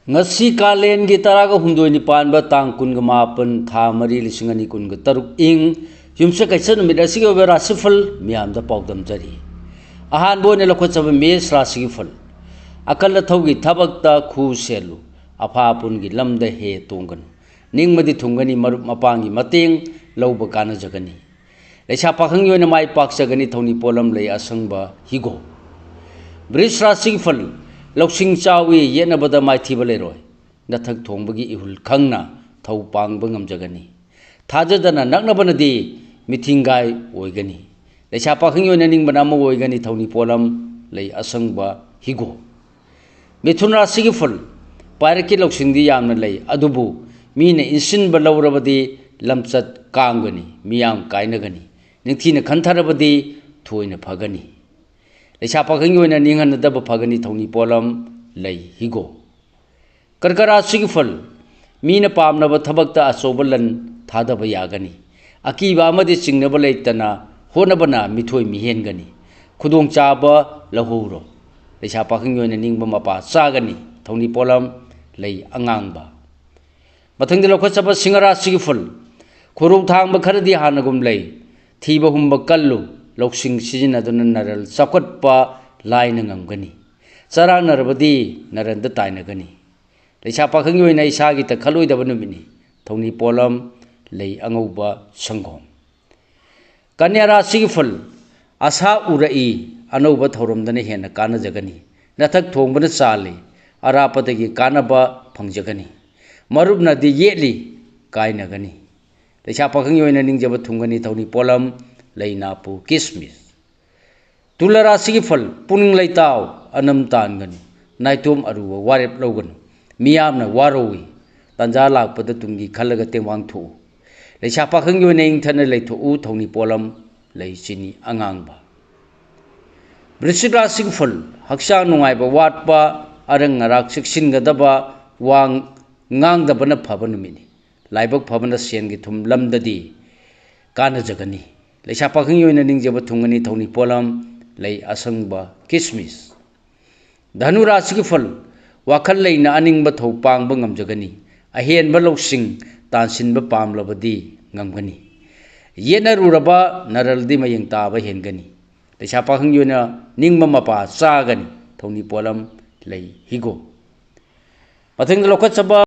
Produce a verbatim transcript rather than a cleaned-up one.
ꯉꯁꯤ ꯀꯥꯂꯦꯟꯒꯤ ꯇꯔꯥꯒ ꯍꯨꯝꯗꯣꯏꯅꯤ ꯄꯥꯟꯕ ꯇꯥꯡ ꯀꯨꯟꯒ ꯃꯥꯄꯟ, ꯊꯥ ꯃꯔꯤ, ꯂꯤꯁꯤꯡ ꯑꯅꯤ ꯀꯨꯟꯒ ꯇꯔꯨꯛ ꯏꯪ ꯌꯨꯝꯁꯀꯩꯁ ꯅꯨꯃꯤꯠ ꯑꯁꯤꯒꯤ ꯑꯣꯏꯕ ꯔꯥꯁꯤꯐꯜ ꯃꯤꯌꯥꯝꯗ ꯄꯥꯎꯗꯝꯖꯔꯤ꯫ ꯑꯍꯥꯟꯕ ꯑꯣꯏꯅ ꯂꯧꯈꯠꯆꯕ ꯃꯦꯁ ꯔꯥꯁꯤꯒꯤ ꯐꯜ꯫ ꯑꯀꯜ ꯑꯊꯧꯒꯤ ꯊꯕꯛꯇ ꯈꯨ ꯁꯦꯜꯂꯨ, ꯑꯐꯥ ꯑꯄꯨꯟꯒꯤ ꯂꯝꯗ ꯍꯦ ꯇꯣꯡꯒꯅꯨ꯫ ꯅꯤꯡꯃꯗꯤ ꯊꯨꯡꯒꯅꯤ ꯃꯔꯨꯞ ꯃꯄꯥꯡꯒꯤ ꯃꯇꯦꯡ ꯂꯧꯕ ꯀꯥꯟꯅꯖꯒꯅꯤ꯫ ꯂꯩꯁꯥ ꯄꯥꯈꯪꯒꯤ ꯑꯣꯏꯅ ꯃꯥꯏ ꯄꯥꯛꯆꯒꯅꯤ ꯊꯧꯅꯤ ꯄꯣꯠꯂꯝ ꯂꯩ ꯑꯁꯪꯕ ꯍꯤꯒꯣꯛ꯫ ꯕ꯭ꯔꯤꯖ ꯔꯥꯁꯤꯒꯤ ꯐꯜ꯫ ꯂꯧꯁꯤꯡ ꯆꯥꯎꯏ, ꯌꯦꯠꯅꯕꯗ ꯃꯥꯏꯊꯤꯕ ꯂꯩꯔꯣꯏ꯫ ꯅꯊꯛ ꯊꯣꯡꯕꯒꯤ ꯏꯍꯨꯜ ꯈꯪꯅ ꯊꯧ ꯄꯥꯡꯕ ꯉꯝꯖꯒꯅꯤ꯫ ꯊꯥꯖꯗꯅ ꯅꯛꯅꯕꯅꯗꯤ ꯃꯤꯊꯤꯡꯒꯥꯏ ꯑꯣꯏꯒꯅꯤ꯫ ꯂꯩꯁꯥ ꯄꯥꯈꯪꯒꯤ ꯑꯣꯏꯅ ꯅꯤꯡꯕꯅ ꯑꯃ ꯑꯣꯏꯒꯅꯤ ꯊꯧꯅꯤ ꯄꯣꯠꯂꯝ ꯂꯩ ꯑꯁꯪꯕ ꯍꯤꯒꯣꯛ꯫ ꯃꯤꯊꯨꯟ ꯔꯥꯁꯤꯒꯤ ꯐꯜ꯫ ꯄꯥꯏꯔꯛꯀꯤ ꯂꯧꯁꯤꯡꯗꯤ ꯌꯥꯝꯅ ꯂꯩ, ꯑꯗꯨꯕꯨ ꯃꯤꯅ ꯏꯟꯁꯤꯟꯕ ꯂꯧꯔꯕꯗꯤ ꯂꯝꯆꯠ ꯀꯥꯡꯒꯅꯤ, ꯃꯤꯌꯥꯝ ꯀꯥꯏꯅꯒꯅꯤ꯫ ꯅꯤꯡꯊꯤꯅ ꯈꯟꯊꯔꯕꯗꯤ ꯊꯣꯏꯅ ꯐꯒꯅꯤ꯫ ꯂꯩꯁꯥ ꯄꯥꯈꯪꯒꯤ ꯑꯣꯏꯅ ꯅꯤꯡꯍꯟꯅꯗꯕ ꯐꯒꯅꯤ ꯊꯧꯅꯤ ꯄꯣꯠꯂꯝ ꯂꯩ ꯍꯤꯒꯣꯛ꯫ ꯀꯔꯀ ꯔꯥꯁꯤꯒꯤ ꯐꯜ꯫ ꯃꯤꯅ ꯄꯥꯝꯅꯕ ꯊꯕꯛꯇ ꯑꯆꯧꯕ ꯂꯟ ꯊꯥꯗꯕ ꯌꯥꯒꯅꯤ꯫ ꯑꯀꯤꯕ ꯑꯃꯗꯤ ꯆꯤꯡꯅꯕ ꯂꯩꯇꯅ ꯍꯣꯠꯅꯕꯅ ꯃꯤꯊꯣꯏ ꯃꯤꯍꯦꯟꯒꯅꯤ꯫ ꯈꯨꯗꯣꯡꯆꯥꯕ ꯂꯧꯍꯧꯔꯣ꯫ ꯂꯩꯁꯥ ꯄꯥꯈꯪꯒꯤ ꯑꯣꯏꯅ ꯅꯤꯡꯕ ꯃꯄꯥ ꯆꯥꯒꯅꯤ꯫ ꯊꯧꯅꯤ ꯄꯣꯠꯂꯝ ꯂꯩ ꯑꯉꯥꯡꯕ꯫ ꯃꯊꯪꯗ ꯂꯧꯈꯠꯆꯕ ꯁꯤꯡꯍ ꯔꯥꯁꯤꯒꯤ ꯐꯜ꯫ ꯈꯨꯔꯧ ꯊꯥꯡꯕ ꯈꯔꯗꯤ ꯍꯥꯟꯅꯒꯨꯝ ꯂꯩ꯫ ꯊꯤꯕ ꯍꯨꯝꯕ ꯀꯜꯂꯨ꯫ ꯂꯧꯁꯤꯡ ꯁꯤꯖꯤꯟꯅꯗꯨꯅ ꯅꯔꯜ ꯆꯥꯎꯈꯠꯄ ꯂꯥꯏꯅ ꯉꯝꯒꯅꯤ꯫ ꯆꯔꯥꯡꯅꯔꯕꯗꯤ ꯅꯔꯟꯗ ꯇꯥꯏꯅꯒꯅꯤ꯫ ꯂꯩꯁꯥ ꯄꯥꯈꯪꯒꯤ ꯑꯣꯏꯅ ꯏꯁꯥꯒꯤ ꯇꯛꯈꯠꯂꯣꯏꯗꯕ ꯅꯨꯃꯤꯠꯅꯤ꯫ ꯊꯧꯅꯤ ꯄꯣꯠꯂꯝ ꯂꯩ ꯑꯉꯧꯕ ꯁꯪꯒꯣꯝ꯫ ꯀꯟꯌꯥ ꯔꯥꯁꯤꯒꯤ ꯐꯜ꯫ ꯑꯁꯥ ꯎꯔꯛꯏ, ꯑꯅꯧꯕ ꯊꯧꯔꯝꯗꯅ ꯍꯦꯟꯅ ꯀꯥꯟꯅꯖꯒꯅꯤ꯫ ꯅꯊꯛ ꯊꯣꯡꯕꯅ ꯆꯥꯜꯂꯤ, ꯑꯔꯥꯞꯄꯗꯒꯤ ꯀꯥꯟꯅꯕ ꯐꯪꯖꯒꯅꯤ꯫ ꯃꯔꯨꯞꯅꯗꯤ ꯌꯦꯠꯂꯤ, ꯀꯥꯏꯅꯒꯅꯤ꯫ ꯂꯩꯁꯥ ꯄꯥꯈꯪꯒꯤ ꯑꯣꯏꯅ ꯅꯤꯡꯖꯕ ꯊꯨꯡꯒꯅꯤ ꯊꯧꯅꯤ ꯄꯣꯠꯂꯝ ꯂꯩ ꯅꯥꯄꯨ ꯀꯤꯁꯃꯤꯁ꯫ ꯇꯨꯂꯥ ꯔꯥꯁꯤꯒꯤ ꯐꯜ꯫ ꯄꯨꯛꯅꯤꯡ ꯂꯩꯇꯥꯎ, ꯑꯅꯝ ꯇꯥꯟꯒꯅꯨ꯫ ꯅꯥꯏꯇꯣꯝ ꯑꯔꯨꯕ ꯋꯥꯔꯦꯞ ꯂꯧꯒꯅꯨ꯫ ꯃꯤꯌꯥꯝꯅ ꯋꯥꯔꯧꯏ꯫ ꯇꯥꯟꯖꯥ ꯂꯥꯛꯄꯗ ꯇꯨꯡꯒꯤ ꯈꯜꯂꯒ ꯇꯦꯡꯕꯥꯡ ꯊꯣꯛꯎ꯫ ꯂꯩꯁꯥ ꯄꯥꯈꯪꯒꯤ ꯑꯣꯏꯅ ꯏꯪꯊꯅ ꯂꯩꯊꯣꯛꯎ ꯊꯧꯅꯤ ꯄꯣꯠꯂꯝ ꯂꯩ ꯆꯤꯅꯤ ꯑꯉꯥꯡꯕ꯫ ꯕ꯭ꯔꯤꯁꯤꯛ ꯔꯥꯁꯤꯒꯤ ꯐꯜ꯫ ꯍꯛꯆꯥꯡ ꯅꯨꯡꯉꯥꯏꯕ ꯋꯥꯠꯄ, ꯑꯔꯪ ꯑꯔꯥꯛ ꯆꯦꯛꯁꯤꯟꯒꯗꯕ, ꯋꯥ ꯉꯥꯡꯗꯕꯅ ꯐꯕ ꯅꯨꯃꯤꯠꯅꯤ꯫ ꯂꯥꯏꯕꯛ ꯐꯕꯅ ꯁꯦꯟꯒꯤ ꯊꯨꯝ ꯂꯝꯗꯗꯤ ꯀꯥꯟꯅꯖꯒꯅꯤ꯫ ꯂꯩꯁꯥ ꯄꯥꯈꯪꯒꯤ ꯑꯣꯏꯅ ꯅꯤꯡꯖꯕ ꯊꯨꯡꯒꯅꯤ ꯊꯧꯅꯤ ꯄꯣꯠꯂꯝ ꯂꯩ ꯑꯁꯪꯕ ꯀꯤꯁꯃꯤꯁ꯫ ꯙꯅꯨ ꯔꯥꯁꯤꯒꯤ ꯐꯜ꯫ ꯋꯥꯈꯜ ꯂꯩꯅ ꯑꯅꯤꯡꯕ ꯊꯧ ꯄꯥꯡꯕ ꯉꯝꯖꯒꯅꯤ꯫ ꯑꯍꯦꯟꯕ ꯂꯧꯁꯤꯡ ꯇꯥꯟꯁꯤꯟꯕ ꯄꯥꯝꯂꯕꯗꯤ ꯉꯝꯒꯅꯤ꯫ ꯌꯦꯠꯅꯔꯨꯔꯕ ꯅꯔꯜꯗꯤ ꯃꯌꯦꯡ ꯇꯥꯕ ꯍꯦꯟꯒꯅꯤ꯫ ꯂꯩꯁꯥ ꯄꯥꯈꯪꯒꯤ ꯑꯣꯏꯅ ꯅꯤꯡꯕ ꯃꯄꯥ ꯆꯥꯒꯅꯤ꯫ ꯊꯧꯅꯤ ꯄꯣꯠꯂꯝ ꯂꯩ ꯍꯤꯒꯣ꯫ ꯃꯊꯪꯗ ꯂꯧꯈꯠꯆꯕ